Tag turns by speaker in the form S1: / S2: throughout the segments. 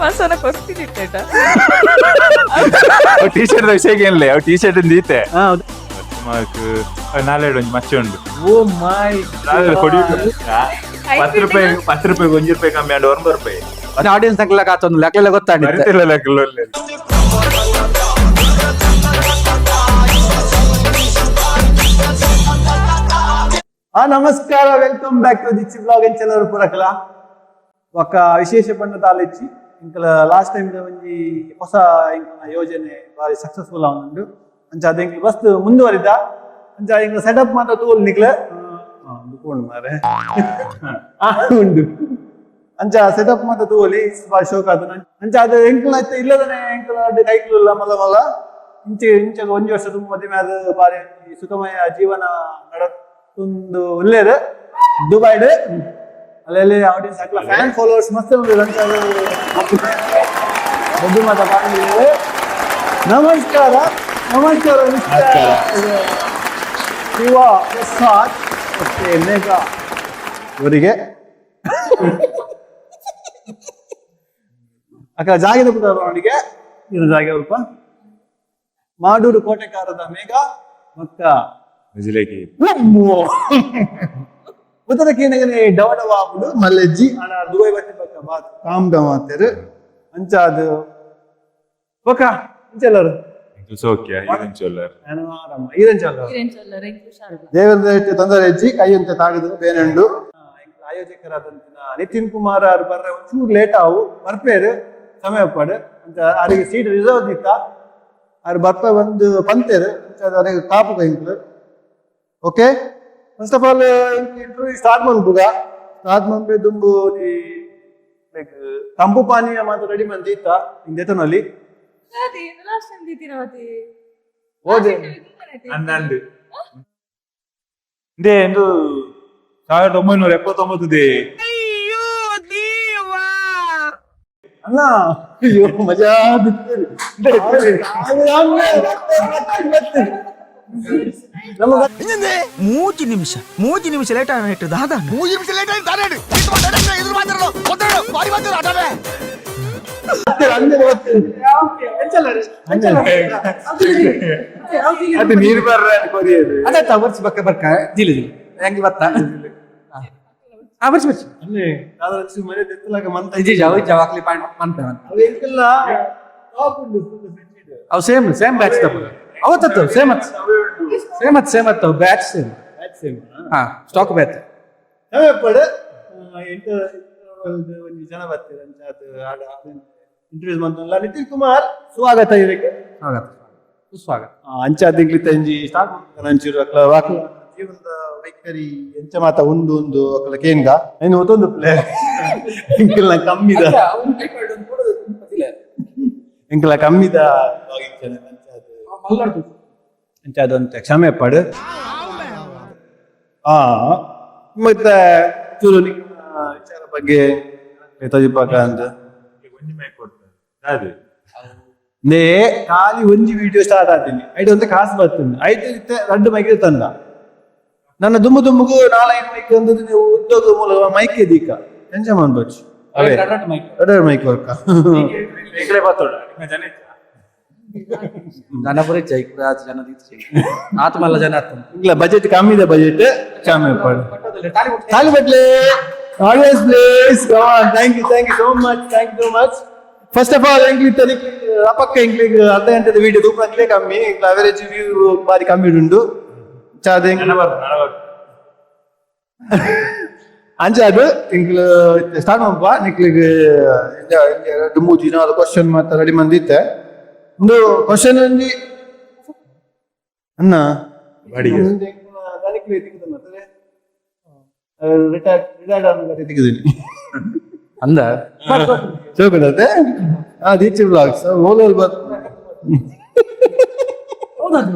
S1: ಮಸನ ಕೊರ್ತಿದ್ದಿತ್ತೇಟ.
S2: T shirt ವಿಷಯ ಏನ್ಲೆ, ಅವು T shirt ದೀತೆ.
S3: ಹಾ, ಹೌದು.
S2: ಮಾರ್ಕ್ ನಾಲೆಡ್ ಒಂಜಿ ಮಚ್ಚೆ ಉಂಡು.
S3: ಓ ಮೈ.
S2: ನಾಲೆಡ್ ಕೊಡಿ. 10 ರೂಪಾಯಿ, 10 ರೂಪಾಯಿ, 1 ರೂಪಾಯಿ ಕಮ್ಮಿ ಅಂಡ್ 9 ರೂಪಾಯಿ.
S4: ಆಡಿಯನ್ಸ್ ನಕ್ಲ ಕಾತೊಂದು ಲೆಕ್ಕಲೆಲ್ಲ ಗೊತ್ತಾಂಡಿತ್ತೆ.
S2: ಬರಿತಿಲ್ಲ ಲೆಕ್ಕಲ್ಲ.
S3: ಆ ನಮಸ್ಕಾರ, welcome back to Dichi blog. ಎಂಚಲರು ಪುರಕಲ? ಒಕ್ಕ ವಿಶೇಷ ಪಂಡ ತಾಲೆಚ್ಚಿ ಇಂಕಲ ಲಾಸ್ಟ್ ಟೈಮ್ ಒಂಜಿ ಹೊಸ ಇಂಕಲ್ನ ಯೋಜನೆ ಬಾರಿ ಸಕ್ಸಸ್ಫುಲ್ ಆವೊಂದುಂಡು. ಅಂಚ ಅದ ಇಂಕಲ್ ಬಸ್ತ್ ಮುಂದುವರಿದ. ಅಂಚ ಇಂಕಲ್ ಸೆಟಪ್ ಮಾತ್ರ ತೂಲ್ ನಿಕ್ಲೆ ಉಂಡು ಮಾರೆ. ಆ, ಉಂಡು. ಅಂಚ ಸೆಟಪ್ ಮಾತ್ರ ತೂವಲಿ, ಬಾರಿ ಶೋಕ್ ಆತನ. ಅಂಚ ಅದು ಎಂಕಲ್ ಐತೆ ಇಲ್ಲದನೆ ಎಂಕಲ್ ಕೈಕುಲ್ಲ ಮಲ್ಲ ಮಲ್ಲ ಇಂಚೆ ಇಂಚ ಒಂಜಿ ವರ್ಷ ತುಂಬ ಮದಿಮೆ ಆದ್ ಬಾರಿ ಒಂಜಿ ಸುಖಮಯ ಜೀವನ ನಡತೊಂದು ಉಲ್ಲೇರ್ ದುಬೈಡ್. ಅಲ್ಲಲ್ಲಿ ಆಡಿಯನ್ಸ್ ಅಕ್ಲ ಫ್ಯಾನ್ ಫಾಲೋವರ್ಸ್ ಮಸ್ತ್ ಉಂಡು. ಅಂಚ ಅದು ದೊಡ್ಡ ಮಾತ ಬಾಂಡಿದ್ದಾರೆ. ನಮಸ್ಕಾರ, ನಮಸ್ಕಾರ ಮಿಸ್ಟರ್ ಶಿವ ಪ್ರಸಾದ್, ಮತ್ತೆ ಮೇಘಾ ಇವರಿಗೆ. ಅಕ್ಕ ಜಾಗಿದ ಪುಟ ಅವನಿಗೆ ಇದು ಜಾಗೆ ಸ್ವಲ್ಪ ಮಾಡೂರು ಕೋಟೆಕಾರದ ಮೇಘ ಮಕ್ಕ.
S2: ಜಿಲೇಕಿ.
S3: ಉತ್ತರ ಕೇನಗನೆ ಡವ ಡವ ಆಪುಂಡು ಮಲ್ಲೆಜ್ಜಿ ಅಣ. ದುಬೈ ಬತ್ತಿ ಪಕ್ಕ ಬಾತ್ ಕಾಮ್ ಡೌನ್ ಆತೇರು. ಅಂಚ ಅದು ಬೊಕ ಅಂಚೆಲ್ಲರು?
S2: ಸೋಕ್ಯ ಇದೊಂಚೊಲ್ಲರ್.
S3: ನಾನು ಆರಾಮ, ಈರಂಚಲ್ಲ?
S1: ಇರೆಂಚೊಲ್ಲರ್, ಎಂಕ್ ಹುಷಾರಿಲ್ಲ.
S3: ದೇವರ ತೊಂದರೆ ಹೆಚ್ಚಿ ಕೈ ಅಂತ ತಾಗದು ಬೇನೆಂಡು. ಆಯೋಜಕರಾದಂತಿನ ನಿತಿನ್ ಕುಮಾರ್ ಅವ್ರು ಬರ್ರೆ ಒಂಚೂರು ಲೇಟ್ ಆವು, ಬರ್ಪೇರು, ಸಮಯ ಪಡು ಅಂತ. ಅವರಿಗೆ ಸೀಟ್ ರಿಸರ್ವ್ ದಿತ್ತ, ಅವ್ರು ಬರ್ಪ ಬಂದು ಪಂತೇರು. ಅಂಚ ಅವರಿಗೆ Kapu ಎಂಕ್ಲು. Okay, first of all interview start ಮನ್ಪುಗ. Start ಮನ್ಪೆ ದುಂಬು ಲೈಕ್ ತಂಪು ಪಾನೀಯ ಮಾತ್ರ ರೆಡಿ ಮಂದಿ ಇತ್ತ ಇಂದೆತನಲ್ಲಿ.
S1: ಅದೇ ಲಾಸ್ಟ್ ಟೈಮ್ ದೀತಿನ ಮತಿ.
S3: ಓದೆ.
S2: ಅಂದಂಡು ಇಂದೇ ಎಂದು 1979 they.
S3: ಅಣ್ಣ, ಅಯ್ಯೋ ಮಜಾ ಬಿತ್ತೇರಿ. ನಮ್ಮ
S5: 3 ನಿಮಿಷ, 3 ನಿಮಿಷ ಲೇಟ್ ಆಯ್ತು ದಾದಾ.
S6: 3 ನಿಮಿಷ ಲೇಟ್ ಆಗಿ ತಾನೇ ಎದುರು ಮಾತಾಡೋ
S2: ಅದು ನೀರು ಬರ್ರ ಕೊರಿಯದು.
S4: ಅದೇ ವರ್ಷ ಬಕ್ಕ ಬರ್ಕ ಜಿಲಿ ಜಿಲಿ ಹೆಂಗೆ ಬತ್ತ. ಆ ಬರ್ಸಿ ಬರ್ಸಿ.
S3: ಅಲ್ಲೇ ಮನೆ ತೆತ್ತಲಾಗ ಮಂತ.
S4: ಇಜ್ಜಿ ಜಾವ ಜಾವ ಹಾಕ್ಲಿ ಪಾಯಿಂಟ್ ಮನ್ಪೆ ಮನ್ಪೆ.
S3: ಅವು ಎಂಕೆಲ್ಲ ಟಾಪ್ ಉಂಡು full fridge ಡ್.
S4: ಅವು same same batch ತಪ್ಪ ಅವತ್ತತ್ತು ಸೇಮ್ ಅತ್ ಸೇಮ್ ಅತ್ ಸೇಮ್ ಅತ್ತು batch same.
S3: Batch same.
S4: ಹಾ, ಸ್ಟಾಕ್ ಬ್ಯಾಚ್.
S3: ನಾವೆಪ್ಪಡು ಎಂಟು ಒಂಜಿ ಜನ ಬರ್ತೀರ ಅಂಚ ಅದು ಆಡ ಇಂಟರ್ವ್ಯೂಸ್ ಮಂತಲ್ಲ. ನಿತಿನ್ ಕುಮಾರ್, ಸ್ವಾಗತ ಇದಕ್ಕೆ.
S4: ಸ್ವಾಗತ, ಸುಸ್ವಾಗತ.
S3: ಅಂಚ ತಿಂಗ್ಳಿತ ಇಂಜಿ ಸ್ಟಾರ್ಟ್ ಮಾಡ್ತಾನೆ. ಅಂಚೂರು ಅಕ್ಲ ವಾಕ್ಲ ಜೀವನದ ವೈಖರಿ ಎಂಚ ಮಾತ ಉಂಡು ಉಂದು ಅಕ್ಲ ಕೇನ್ಗ. ಇನ್ನು ಒತ್ತೊಂದು ಪ್ಲೇ ಎಂಕಲ್ನ ಕಮ್ಮಿದ ಎಂಕಲ ಕಮ್ಮಿದ vlogging channel. ಅಂಚ ಅದು ಅಂಚ ಅದಂತೆ ಕ್ಷಮೆ ಪಡು. ಆ ಮತ್ತೆ ಚೂರು ನಿನ್ನ ವಿಚಾರ ಬಗ್ಗೆ ತಜಿಪಾಕ ಅಂತ.
S2: ಒಂಜಿ ಮೈಕ್ ಕೊಡ್ತಾರೆ ಅದೇ.
S3: ನೇ ಖಾಲಿ ಒಂಜಿ ವಿಡಿಯೋ ಸ್ಟಾರ್ಟ್ ಆತೀನಿ, ಐದು ಒಂದು ಕಾಸು ಬರ್ತದೆ. ಐದು ಇತ್ತೆ ರಡ್ಡು ಮೈಕ್ ತಂದ. ನನ್ನ ದುಮ್ಮು ದುಮ್ಮುಗು ನಾಲೈದು ಮೈಕ್ ಅಂದದ್ದು. ನೀವು ಉದ್ಯೋಗ ಮೂಲಕ ಮೈಕ್ ದೀಕ ಎಂಜ ಮಾಡ್ಬೋದು. ಅವೇ ಎರಡು ಮೈಕ್ ವರ್ಕ.
S2: ಬೇಕಲೆ ಬತ್ತೋಡ ನಿಮ್ಮ ಜನ ಇಚ್ಚ.
S4: ಜನ ಪೂರ ಜೈ ಜನ ದೀತ್ ಆತ್ಮಲ್ಲ ಜನ ಆತ್ಮ.
S3: ಇಲ್ಲ, ಬಜೆಟ್ ಕಮ್ಮಿ ಇದೆ, ಬಜೆಟ್ ಕಮ್ಮಿ ಪಾಡು. ತಾಲಿ ಬಟ್ಲೆ audience, please. Thank you, thank you so much, thank you so much. First of all ಎಂಕ್ಲಿ ತನಿಕ್ ಅಪಕ್ಕ ಎಂಕ್ಲಿಗ್ ಅರ್ಧ ಗಂಟೆದ ವಿಡಿಯೋ ತೂಪನಕ್ಲೇ ಕಮ್ಮಿ. ಎಂಕ್ಲ ಅವರೇಜ್ ವ್ಯೂ ಬಾರಿ ಕಮ್ಮಿ ಉಂಡು ಚಾದ.
S2: ನನ ಬರ್ಪು, ನನ ಬರ್ಪು.
S3: ಅಂಚ ಅದು ಎಂಕ್ಲು ಸ್ಟಾರ್ಟ್ ಮಲ್ಪ. ನಿಕ್ಲಿಗ್ ಎರಡು ಮೂರು ದಿನ ಕ್ವಶನ್ ಮಾತ್ರ ರೆಡಿ ಮಂದಿತ್ತೆ. ಒಂದು ಕ್ವಶನ್ ಒಂಜಿ ಅಣ್ಣ.
S2: ಬಾಡಿಗೆ.
S3: ರಿಟೈರ್ಡ್ ರಿಟೈರ್ಡ್ ಆದ ತಿಕ್ಕಿದ್ದೀನಿ.
S4: ಅಂದ.
S3: ಚೌಕಡತೆ. ಹಾ, ದೀಚಿ ಬ್ಲಾಗ್ಸ್ ಓಲೋಲ್ ಬರ್.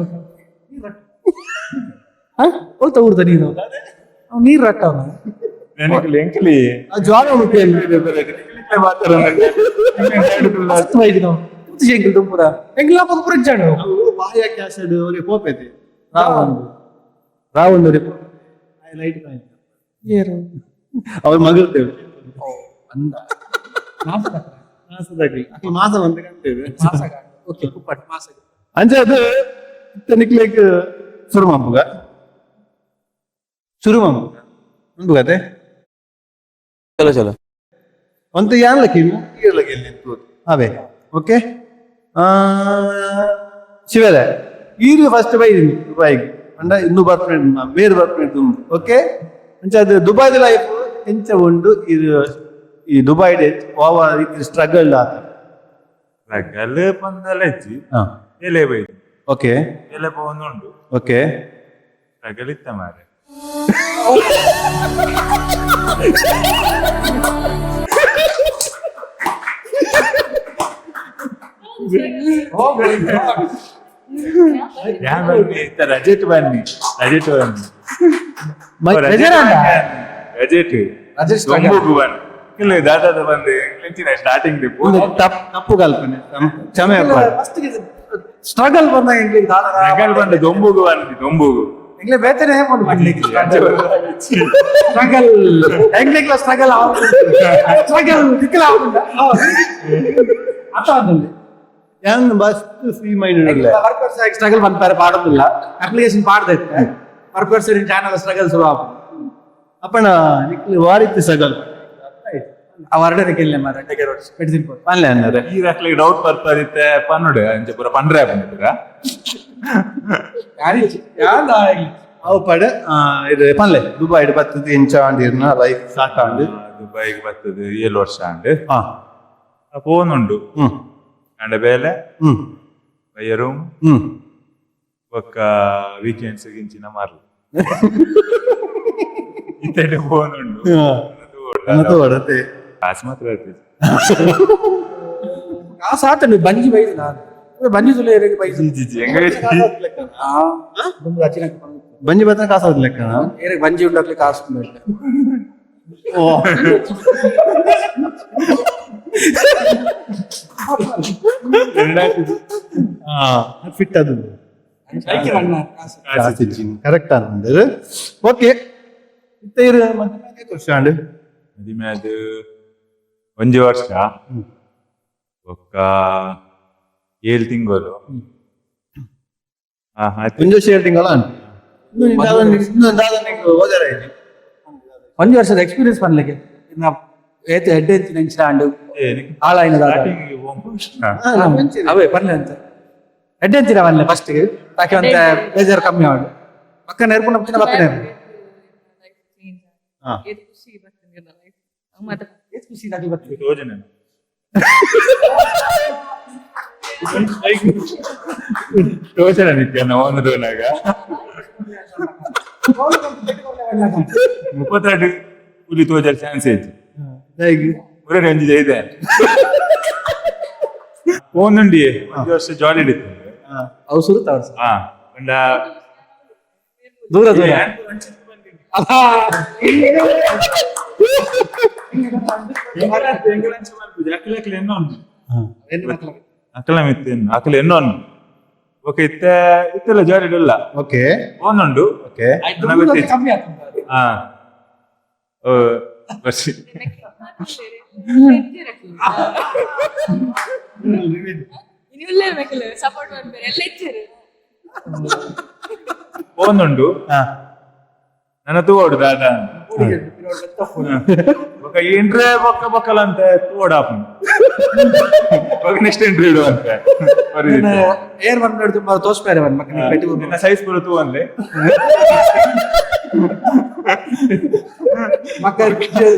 S4: ಹೋಗ್ತಾ ಊರ್ದ ನೀರು ಅವ್ನು ನೀರು ರಟ್ಟವನ.
S2: ನೆನಕಲಿ ಎಂಕಲಿ.
S3: ಆ ಜ್ವಾಲಾಮುಖಿ
S4: ಎಂಕಲ್ ದುಂಪುರ ಎಂಕಲ್ ಅಪ್ಪಗ ಪೂರ ಜಾಣ.
S3: ಬಾಯ ಕ್ಯಾಶ್ ಅವರಿಗೆ ಪೋಪೈತಿ ರಾವೊಂದು ರಾವೊಂದು ಲೈಟ್
S4: ಏರು?
S3: ಅವ್ರ ಮಗಳು.
S4: ಅಂದ.
S3: ಅಕ್ಲು ಮಾಸ ಬಂತ ಕಂತೇವೆ.
S4: ಮಾಸಗ, ಓಕೆ, ಕುಪ್ಪಟ್ ಮಾಸಗ.
S3: ಅಂಚ ಅದು ನಿಕ್ಲೆಗ್ ಸುರು ಮಂಪುಗ, ಸುರು ಮಂಪುಗ ಅನ್ಬುಗತೆ.
S5: ಚಲೋ ಚಲೋ.
S3: ಒಂತ ಯಾನ್ಲ ಕಿನ್ನು ಈರ್ಲ ಗೆಲ್ಲಿ ಅವೇ. ಓಕೆ, ಶಿವಲೆ ಈರು ಫಸ್ಟ್ ಬೈ ದುಬೈಗ್ ಅಂಡ ಇನ್ನು ಬರ್ಪುನೆ ಮೇರ್ ಬರ್ಪುನೆ. ಓಕೆ, ಅಂಚ ಅದು ದುಬೈದ ಲೈಫ್ ಎಂಚ ಉಂಡು? ಇದು ಈ ದುಬೈಡ್ ವಾವ ರೀತಿ ಸ್ಟ್ರಗಲ್ ಆತ?
S2: ರಗಲ್ ಪಂದಲ ಇಜ್ಜಿ. ಎಲೆ ಬೈದು. ಎಲೆ ಪೋವೊಂದುಂಡು. ರಗಲ್ ಇತ್ತ ಮಾರೆ. ಯಾ ಬನ್ನಿ ಇತ್ತ ರಜೆಟ್ ಬನ್ನಿ, ರಜೆಟ್ ಬನ್ನಿ. ರಜೆಟ್.
S4: ರಜೆ struggle.
S2: ದೊಂಬುಗು ಬನ್ನಿ ಇಲ್ಲ ದಾದಾದ ಬಂದು ಎಂಚಿನ ಸ್ಟಾರ್ಟಿಂಗ್.
S3: ತಪ್ಪು ತಪ್ಪು ಕಲ್ಪನೆ, ಕ್ಷಮೆ.
S4: ಫಸ್ಟ್ ಸ್ಟ್ರಗಲ್ ಬಂದಾಗ ಎಂಗ್ಲಿಗೆ ದಾದ
S2: ರಗಲ್ ಬಂದು ದೊಂಬುಗು ಬನ್ನಿ, ದೊಂಬುಗು.
S4: ಎಂಗ್ಲೆ ಬೇತನೆ ಸ್ಟ್ರಗಲ್, ಎಂಗ್ಲಿಗ್ಲ ಸ್ಟ್ರಗಲ್, ಸ್ಟ್ರಗಲ್ ನಿಖಲ ಆವುಂಡ ಅರ್ಥ ಆದಲ್ಲಿ.
S3: ಯಾನ್ bus free mind ಇಲ್ಲ.
S4: ವರ್ಕರ್ಸ್ ಸ್ಟ್ರಗಲ್ ಬಂದ್ಪಾರೆ ಪಾಡೊಂದಿಲ್ಲ, ಅಪ್ಲಿಕೇಶನ್ ಪಾಡ್ದೈತೆ, workers channel struggle ಶುರು ಆಪುಂಡು.
S3: ಅಪ್ಪಣ ನಿಕ್ಲು ವಾರಿತ್ತು ಸ್ಟ್ರಗಲ್?
S4: ಆ ಹೊರಡನೆ ಕೇಳಲೆ ಮಾರ ಮೆಡಿಸಿನ್ ಕೊಟ್ಟು.
S3: ಪನ್ಲೆ ಅನ್ನರೆ.
S2: ಈ ರಕ್ಲಿಗೆ ಡೌಟ್ ಬರ್ಪದಿತ್ತೆ ಪನ್ನುಡೆ ಅಂಚ ಪೂರ ಪಂಡ್ರೆ ಪನ್ನಿದ್ದೀರಾ?
S4: ಯಾರಿಚಿ ಯಾಂದ?
S3: ಅವು ಪಡೆ ಇದು ಪನ್ಲೆ, ದುಬೈಡ್ ಬತ್ತದ ಎಂಚ ಆಂಡಿರ್ನ ಲೈಫ್ ಸ್ಟಾರ್ಟ್ ಆಂಡ್?
S2: ದುಬೈಗೆ ಬರ್ತದೆ 7 ವರ್ಷ ಆಂಡ್. ಫೋನ್ ಉಂಡು. ಅಂಡ ಬೇಲೆ ಬಯ್ಯ ರೂಮ್. ಬೊಕ್ಕ ವೀಕೆಂಡ್ಸ್ ಗಿಂಚಿನ ಮಾರ್ಲು ಇತ್ತಡೆ ಫೋನ್ ಉಂಡು.
S3: ತೋಡತೆ.
S2: ಕಾಸು ಮಾತ್ರ ಇರ್ತದೆ.
S4: ಕಾಸು ಆತಂಡು ಬಂಜಿ ಬೈದು, ನಾನು ಬಂಜಿ ಸುಲೆ ಬೈದು.
S2: G G G ಹೆಂಗ?
S3: ಬಂಜಿ ಬತ್ತನ ಕಾಸು ಲೆಕ್ಕನ?
S4: ಏರಿಗೆ ಬಂಜಿ ಉಂಡಾಕ್ಲಿ ಕಾಸು ಉಂಡು.
S3: ಓ. ಫಿಟ್ ಅದು. ಕರೆಕ್ಟ್ ಆನಂದರ್. ಓಕೆ, ಇತ್ತ ಇರು ಮತ್ತೆ ವರ್ಷ ಆಂಡ್?
S2: ಮದಿಮೆ ಅದು ಒಂಜಿ ವರ್ಷ ಬೊಕ್ಕ 7 ತಿಂಗಳು. ಹಾ, ಆಯ್ತು.
S3: ಒಂಜಿ ವರ್ಷ 7 ತಿಂಗಳ ಆಂಡ್. ಇನ್ನು ಇನ್ನೊಂದು ದಾದ ನಿಂಗೆ ಓದರ ಇದೆ?
S4: ಒಂಜಿ ವರ್ಷದ ಎಕ್ಸ್ಪೀರಿಯನ್ಸ್ ಪನ್ಲಿಕ್ಕೆ ಇನ್ನ ಏತ್ ಎಡ್ಡೆ ಎಂಚಿನ ಅಂಡು ಹಾಳಾಯಿನ ದಾದ?
S2: ಸ್ಟಾರ್ಟಿಂಗ್ ಓಂ.
S4: ಅವೇ ಪನ್ಲೆ ಅಂತ ಎಡ್ಡೆ ಅಂತೀರ ಪನ್ಲೆ ಫಸ್ಟ್ ತಾಕೆ ಒಂತೆ ಬೇಜಾರು ಕಮ್ಮಿ ಆಡು ಪಕ್ಕ ನೆರ್ಪುನ ಪಕ್ಕ ಪಕ್ಕ ನೆರ್ಪು.
S1: Life change. ಏತ್ ಖುಷಿ ಬರ್ತದೆ ಲೈಫ್ ಮತ್ತೆ.
S4: ಏತ್ ಖುಷಿ ತಾಕಿ ಬರ್ತದೆ.
S2: ಯೋಜನೆ. ಯೋಜನೆ ನಿತ್ಯ ಒಂದು ದೋನಾಗ 32 ಕೂಲಿ ತೋಜರ್ ಚಾನ್ಸ್ ಐತಿ.
S3: ಹೇಗೆ?
S2: ಊರೇ ಒಂಜಿ ಜೈದೆ ಒಂದುಂಡಿ ಒಂಜಿ ವರ್ಷ ಜಾಲಿ ಹಿಡಿತು.
S4: ಅವು ಸುರುತ ಅವ್ರು.
S2: ಹಾ, ಒಂಡ.
S4: ದೂರ ದೂರ.
S2: ಅಕಲ ಮಿತ್ತೇನು ಅಕಲ ಎನ್ನೋನು. ಓಕೆ, ಇತ್ತೆ ಇತ್ತೆಲ್ಲ ಜಾಲಿ ಇಲ್ಲ. ಒಂದುಂಡು.
S4: ಕಮ್ಮಿ ಆಗ್ತದೆ.
S2: ಹಾ, ಓ ಬರ್ಸಿ.
S1: ಇನಿ ಉಲ್ಲೇರ್ ಮೆಕ್ಕಲು ಸಪೋರ್ಟ್ ಮಾಡ್ತಾರೆ ಎಲ್ಲ ಇಚ್ಚರು.
S2: ಒಂದುಂಡು. ನನ್ನ ತೂವೋಡು ದಾದ ಬೊಕ ಇಂಟ್ರೆ ಬೊಕ್ಕ ಬೊಕ್ಕಲ ಅಂತ ತೂವೋಡು ಆಪುಂಡು. ಬೊಕ ನೆಕ್ಸ್ಟ್ ಇಂಟ್ರಿ ಇಡು ಅಂತ.
S4: ಏರ್ ಬಂದ್ ತುಂಬಾ ತೋಸ್ಪೇರೆ ಬಂದ್ ಮಕ್ಕ ಪೆಟ್ಟು.
S2: ನಿನ್ನ ಸೈಜ್ ಪೂರ ತೂ ಅಂದ್ರೆ.
S4: ಮಕ್ಕ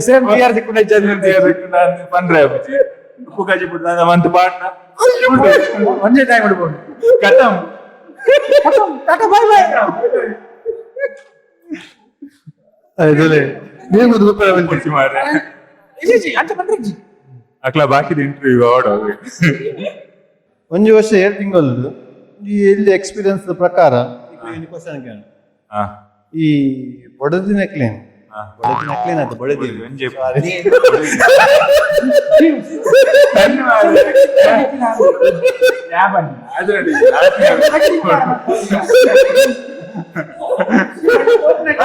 S4: ಸೇಮ್ ಟಿಆರ್ ಸಿಕ್ಕುಂಡ.
S2: ಪಂಡ್ರೆ ಉಪ್ಪು ಕಾಜಿ ಪುಟ್ಟ ಮಂತ್ ಪಾಟ್ನ.
S4: ಒಂದೇ ಟೈಮ್ ಇಡ್ಬೋದು.
S2: ಖತಮ್.
S4: Tata bye bye.
S3: ನೀವು ಗೊತ್ತು.
S2: ಮಾರ್ರೆ.
S4: ಅಂಚ ಬಂದ್ರೆ.
S2: ಅಕ್ಲ ಬಾಕಿದ ಇಂಟರ್ವ್ಯೂ ಆಡೋ.
S3: ಒಂಜಿ ವರ್ಷ 7 ತಿಂಗಳು ಈ ಎಲ್ಲಿ ಎಕ್ಸ್ಪೀರಿಯನ್ಸ್ ಪ್ರಕಾರ ಕ್ವಶನ್ ಕೇಳ. ಈ ಬಡದಿ ನೆಕ್ಲೇನ್, ಬಡದಿ ನೆಕ್ಲೇನ್ ಆಯ್ತು, ಬಡದಿ.
S2: ಒಂಜಿ.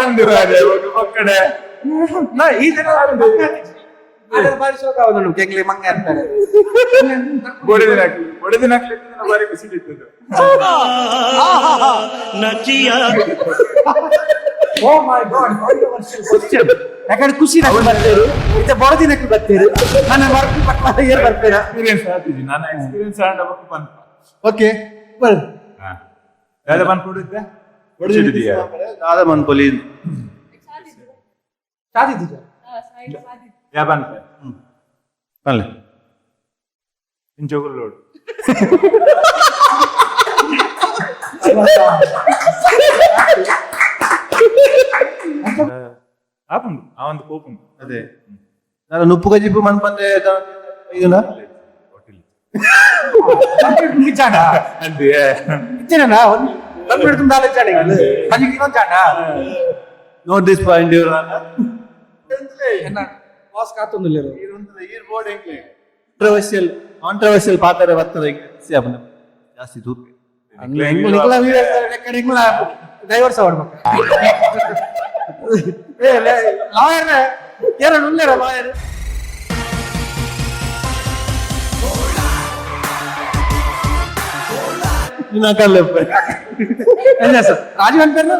S2: ಅಂದು ಮಾರ್ರೆ, ಒಕ್ಕಡೆ.
S4: ಈ ಜನ ಬಾರಿ ಶೋಕ ಆವೊಂದುಂಡು ಕೆಂಗ್ಲಿ ಮಂಗ ಅನ್ಪೆರೆ.
S2: ಬೊಡೆದಿನಕ್ಲು ಬೊಡೆದಿನಕ್ಲು ಇತ್ತಿನ ಬಾರಿ ಖುಷಿ ಇತ್ತದು.
S4: Oh my God, controversial question. ಯಾಕಂದ್ರೆ ಖುಷಿ ನಕ್ಲು ಬರ್ತೇರು, ಇತ್ತೆ ಬೊಡದಿನಕ್ಲು ಬರ್ತೇರು, ನನ್ನ ವರ್ಕ್ ಪಟ್ಲ ಏರ್ ಬರ್ಪೇರ.
S2: ಎಕ್ಸ್ಪೀರಿಯನ್ಸ್ ಆತಿಜಿ ನಾನು, ಎಕ್ಸ್ಪೀರಿಯನ್ಸ್ ಆಂಡ ಬೊಕ್ಕ ಪನ್ಪ.
S3: ಓಕೆ.
S2: ಹಾ, ದಾದ ಪನ್ಪುಡಿದ್ದೆ ಖುಷಿ.
S3: ದಾದ ಮನ್ಪೊಲಿ?
S4: ಶಾದಿ ಇದ್ದಿದ್ಯಾ?
S1: ಸಾಯಿ ಸಾದಿ.
S2: ಯಾ ಪನ್ಪೆ?
S3: ಪನ್ಲೆ.
S2: ಇಂಚೊಗುಲ್ಲೋಡು. ಆಪುಂಡು, ಆ ಒಂದು ಪೋಪುಂಡು.
S3: ಅದೇ ನಾನು ನುಪ್ಪು ಕಜಿಪು ಮನ್ಪಂದೆ ಇದನ್ನ.
S2: ಹೋಟೆಲ್.
S4: ಇಜ್ಜಾಂಡ?
S2: ಅಂದ್
S4: ಇತ್ತೇನಾ? ಒಂದು ಕಂಪ್ಯೂಟರ್ ದಾಲ ಇಜ್ಜಾಂಡ ಇಂಗ್ಲು. ಬಂಜಿ ಕಿಲೋ ಇಜ್ಜಾಂಡ?
S3: Note this point ಇವ್ರ.
S4: ಎನ್ನ ಬಾಸ್ ಕಾತೊಂದುಲ್ಲೆರ್.
S3: ಕಾಂಟ್ರವರ್ಷಿಯಲ್ ಕಾಂಟ್ರವರ್ಷಿಯಲ್ ಪಾತ್ರ ಬರ್ತದೆ ಜಾಸ್ತಿ ತೂಪೆ.
S4: ನಿಕ್ಲ ನಿಕ್ಲ ಡೈವರ್ಸ್ ಆವಡ್ ಬೊಕ್ಕ. ಏ ಲಾಯರ್ ಏರನ್ ಉಲ್ಲೆರ ಲಾಯರ್?
S3: ನಿನ್ನ ಕಲ್ಲೆ.
S4: ಎಂಜ ಸರ್ ರಾಜೀವ್ ಅನ್ಪೇರ್ನ?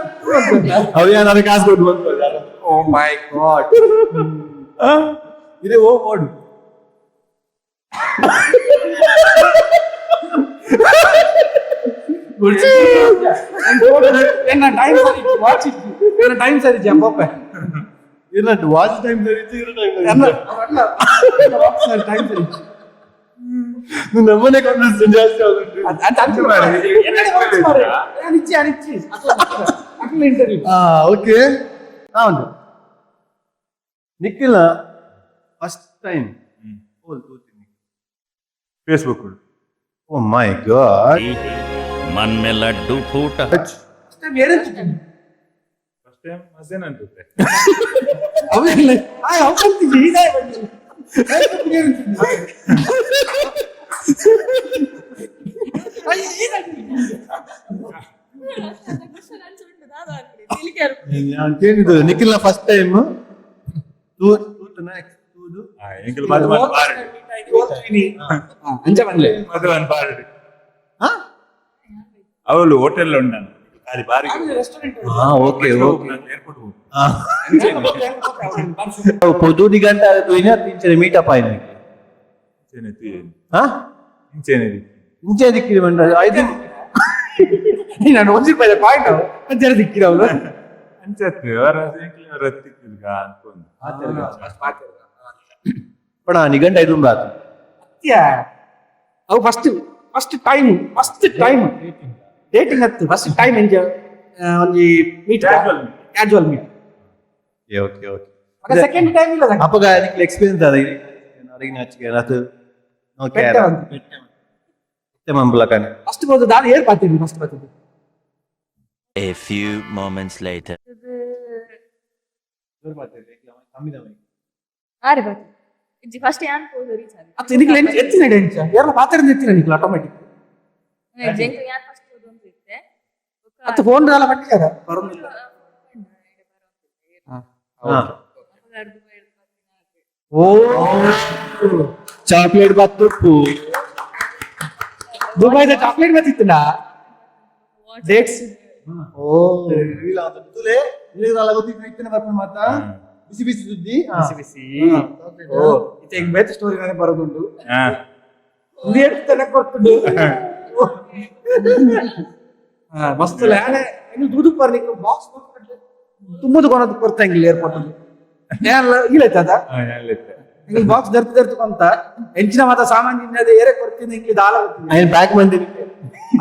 S3: ಅವು ಏನಾದ್ರು ಕಾಸು ಕೊಟ್ಟು ಬಂತು.
S4: ಓ ಮೈ ಗಾಡ್.
S3: ಇದೇ ಓ ಓಡು.
S4: ಎನ್ನ ಟೈಮ್ ಸರಿ ವಾಚ್ ಇಜ್ಜಿ, ಎನ್ನ ಟೈಮ್ ಸರಿ ಇಜ್ಜಿ ಪೋಪೆ.
S3: ಇಲ್ಲ, ವಾಚ್ ಟೈಮ್ ಸರಿ ಇತ್ತು, ಇರೋ ಟೈಮ್.
S4: ಎನ್ನ ಟೈಮ್ ಸರಿ ಇಜ್ಜಿ.
S3: ನಮ್ಮನೆ ಕಾನ್ಫಿಡೆನ್ಸ್ ಜಾಸ್ತಿ ಆಗುಂಟು.
S4: ಅಂತ ಅಂಚೆ ಎನ್ನಡೆ watch ಮಾರ್ರೆ. ಯಾನ್ ಇಜ್ಜಿ, ಯಾನ್ ಇಜ್ಜಿ. ಅಕ್ಲ ಇಂಟರ್ವ್ಯೂ.
S3: ಆ ಓಕೆ, ಹಾ ಉಂಟು. ನಿಖಿಲ ಫಸ್ಟ್ ಟೈಮ್ ಓಲ್ ತೂತೀನಿ?
S2: Facebook.
S3: Oh my god.
S7: मन में लड्डू फूटा.
S4: ಫಸ್ಟ್ ಟೈಮ್ ಏನೆಂತ?
S2: ಫಸ್ಟ್ ಟೈಮ್ ಮಸೇನ್ ಅಂಟುತ್ತೆ.
S4: ಅವೆಲ್ಲ ಆ ಅವ್ ಕಲ್ತಿದ್ದಿ ಇದೇ ಬಂದಿಲ್ಲ.
S1: ಕ್ವಶನ್ ಅನ್ಸುಂಟು ದಾದ ಆಗ್ತದೆ ತಿಳಿಕೆ.
S3: ಕೇಳಿದ್ದು ನಿಖಿಲ್ನ ಫಸ್ಟ್ ಟೈಮ್ ತೂ ತೂತನ ತೂದು.
S2: ಎಂಕಲ್ ಮದು ಮನ್ ಬಾರಡಿ.
S4: ಅಂಚ ಬಂದ್ಲೆ.
S2: ಮದು ಮನ್ ಬಾರಡಿ.
S3: ಹಾ.
S2: ಅವಳು ಹೋಟೆಲ್ ಉಂಡು ಖಾಲಿ ಬಾರಿ.
S4: ರೆಸ್ಟೋರೆಂಟ್.
S3: ಹಾ okay okay.
S2: Airport.
S3: ಪೊದು ದಿಗಂಟ ತೂಯಿನ ಇಂಚನೆ ಮೀಟಪ್ ಆಯ್ನ? ಹಾ.
S2: ಇಂಚೇನೆ.
S3: ಇಂಚೆ ದಿಕ್ಕಿರಿ ಬಂಡ ಐದು.
S4: ನಾನು ಒಂಜಿ ರೂಪಾಯಿ ಪಾಯಿಂಟ್ ಅಂಚನೆ ದಿಕ್ಕಿರವಳು.
S2: ಅಂಚೆ ಅವರ ಎಂಕಲ್ ರತ್ತಿಕ್ಕಿಲ್ಗ ಅನ್ಕೊಂಡು.
S3: ಪಣ ನಿಗಂಟ ಐದು ರಾತ್.
S4: ಅವು first first time first time dating ಅತ್ತು, ಫಸ್ಟ್ ಟೈಮ್ ಎಂಜ ಒಂಜಿ meet.
S2: Casual meet.
S4: Casual meet.
S3: Okay okay.
S4: Second time ಇಲ್ಲ.
S3: ಅಪ್ಪಗ ನಿಖಿಲ್ ಎಕ್ಸ್ಪೀರಿಯನ್ಸ್ ಅದ ಅರಿಗಿನ ಹಚ್ಚಿಗೆ ಅದು ಓಕೆ.
S4: ಪೆಟ್ಟೆ ಒಂದು.
S3: ಮಂಬಲಕನೆ.
S4: ಫಸ್ಟ್ ಬೋದು ದಾದ ಏರ್ ಪಾತಿದ್ವಿ first ಪಾತಿದ್ವಿ.
S7: A few moments later.
S1: ಆರೆ ಬಾತಿ ಇಜ್ಜಿ, ಫಸ್ಟ್ ಯಾನ್ ಪೋದು ರೀಚ್ ಆದೆ.
S4: ಅತ್ತು ನಿಖಿಲ್ ಎತ್ತಿನ ಎಂಚ ಏರ್ಲ ಪಾತಿರಂದ ಎತ್ತಿನ ನಿಖಿಲ್ ಆಟೋಮೆಟಿಕ್.
S1: ಜೆಂಕ್ ಯಾನ್ ಫಸ್ಟ್ ಪೋದು ಅಂತ ಇತ್ತೆ.
S4: ಅತ್ತು ಫೋನ್ ದಾಲ ಪಟ್ಟಿಯಾರ ಬರೋದಿಲ್ಲ.
S3: ಹಾ.
S4: ಓ.
S3: ಚಾಕ್ಲೇಟ್ ಬತ್ತುಪ್ಪು.
S4: ದುಬೈದ ಚಾಕ್ಲೇಟ್ ಬತ್ತಿತ್ತುನಾ? ಡೇಟ್ಸ್ ಓ.
S3: ತುಲೆ ಮಾತಾ ಬಿಸಿ ಬಿಸಿ ಸುದ್ದಿ.
S4: ಬಿಸಿ ಬಿಸಿ. ಓ ಇತ್ತೆ ಹಿಂಗ್ ಬೇತೆ ಸ್ಟೋರಿ ನಾನೇ ಬರೋದುಂಟು.
S2: ಹಾ.
S4: ಲೇಟ್ ತನಕ ಕೊಡ್ತುಂಡು. ಹಾ ಮಸ್ತ್ ಲ್ಯಾನೆ ಎಂಗ್ಲು ದೂದು ಪರ್ಲಿಕ್ಕೆ ಬಾಕ್ಸ್ ತುಂಬುದು ಕೊನದು ಕೊರ್ತ ಎಂಗ್ಲು ಏರ್ಪೋರ್ಟ್ ಏನಲ್ಲ ಇಲ್ಲ.
S2: ಹಾ, ಎಲ್ಲ.
S4: ಎಂಗ್ಲು ಬಾಕ್ಸ್ ದರ್ತು ದರ್ತು ಕೊಂತ ಎಂಚಿನ ಮಾತ ಸಾಮಾನ್ಯ ಇನ್ನದೆ ಏರೆ ಕೊರ್ತಿಂದ ಎಂಗ್ಲು ದಾಲ ಗೊತ್ತಿಲ್ಲ.
S3: ఆయన ಬ್ಯಾಕ್ ಬಂದಿನಿ.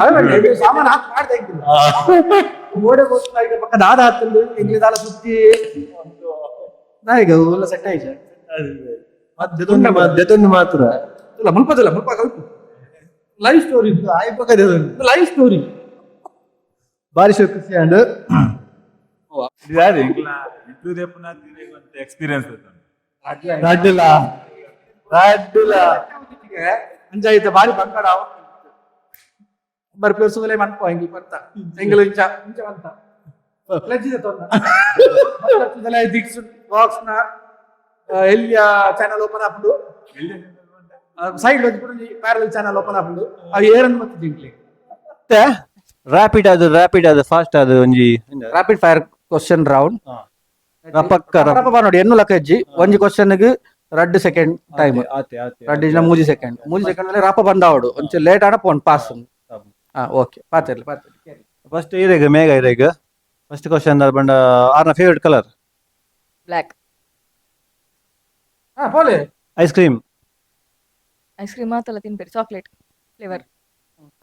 S4: ಅವೇ ಮಾಡ್ಲಿ, ಇದು ಸಾಮಾನು ಹಾಕಿ ಮಾಡ್ತಾ ಇದ್ದಿಲ್ಲ ಓಡೆ ಗೊತ್ತಿಲ್ಲ ಈಗ ಪಕ್ಕ ದಾದ ಹಾಕ್ತಂದು ಎಂಗ್ಲು ದಾಲ ಸುತ್ತಿ ನಾ ಈಗ ಎಲ್ಲ ಸೆಟ್ ಆಯ್ತು.
S3: ದೆತೊಂದು ಮಾತ್ರ.
S4: ಇಲ್ಲ, ಮುಲ್ಪದಿಲ್ಲ, ಮುಲ್ಪ ಕಲ್ಪು ಲೈವ್ ಸ್ಟೋರಿ.
S3: ಆಯ್ಪಕ ದೆತೊಂದು.
S4: Live story.
S3: ಬಾರಿ ಖುಷಿ ಅಂಡ್.
S2: ಇದಾದೆ ಎಂಕ್ಲ ಇಂಟರ್ವ್ಯೂ ದೇಪುನ ಎಕ್ಸ್ಪೀರಿಯನ್ಸ್.
S3: ರಡ್ಡುಲ ರಡ್ಡುಲ.
S4: ಅಂಜಾಯಿತ ಬಾರಿ ಬಂಕಡ ಬರ್ ಪೇರ್ಸುದಲೇ ಮನ್ಪೋ ಎಂಗ್ಲು ಪಂತ ಎಂಗ್ಲು ಇಂಚ ಇಂಚ ಬಂತ ಲಜ್ಜಿದ ತೊಂದ ದಿಕ್ಸ್ ಬಾಕ್ಸ್ ನ. ಎಲ್ಲಿಯ ಚಾನಲ್ ಓಪನ್ ಆಪುಂಡು ಸೈಡ್ ಒಂಜಿ parallel channel open ಆಪುಂಡು ಅವು ಏರನ್ನು ಮತ್ತೆ ಜಿಂಕ್ಲಿ.
S3: ರ್ಯಾಪಿಡ್ ಅದು, ರ್ಯಾಪಿಡ್ ಅದು, ಫಾಸ್ಟ್ ಅದು ಒಂಜಿ.
S4: Rapid fire question round.
S3: ರಪಕ್ಕ.
S4: ರಪ್ಪ ನೋಡಿ, ಎನ್ನು ಲಕ್ಕ ಇಜ್ಜಿ. ಒಂಜಿ ಕ್ವಶನ್ ಗ್ 2 ಸೆಕೆಂಡ್ ಟೈಮ್.
S3: ಆತೆ ಆತೆ.
S4: ರಡ್ಡ್ ಇಜ್ಜಿಂಡ 3 ಸೆಕೆಂಡ್. 3 ಸೆಕೆಂಡ್ ಅಲ್ಲಿ ರಾಪ ಬಂದಾವಡು. ಒಂಚೂರು ಲೇಟ್ ಆಡ ಫೋನ್ ಪಾಸ್. ಹಾ, ಓಕೆ, ಪಾತಿರ್ಲಿ ಪಾತಿರ್ಲಿ.
S3: ಫಸ್ಟ್ ಇರೇಗ ಮೇಘ, ಇರೇಗ ಫಸ್ಟ್ ಕ್ವಶನ್ ಬಂಡ ಆರ್ನ favourite colour?
S1: Black.
S4: ಹಾ, ಪೋಲೆ.
S3: Ice cream.
S1: Ice cream ಮಾತಲ್ಲ ತಿನ್ಬೇಡಿ, chocolate flavour.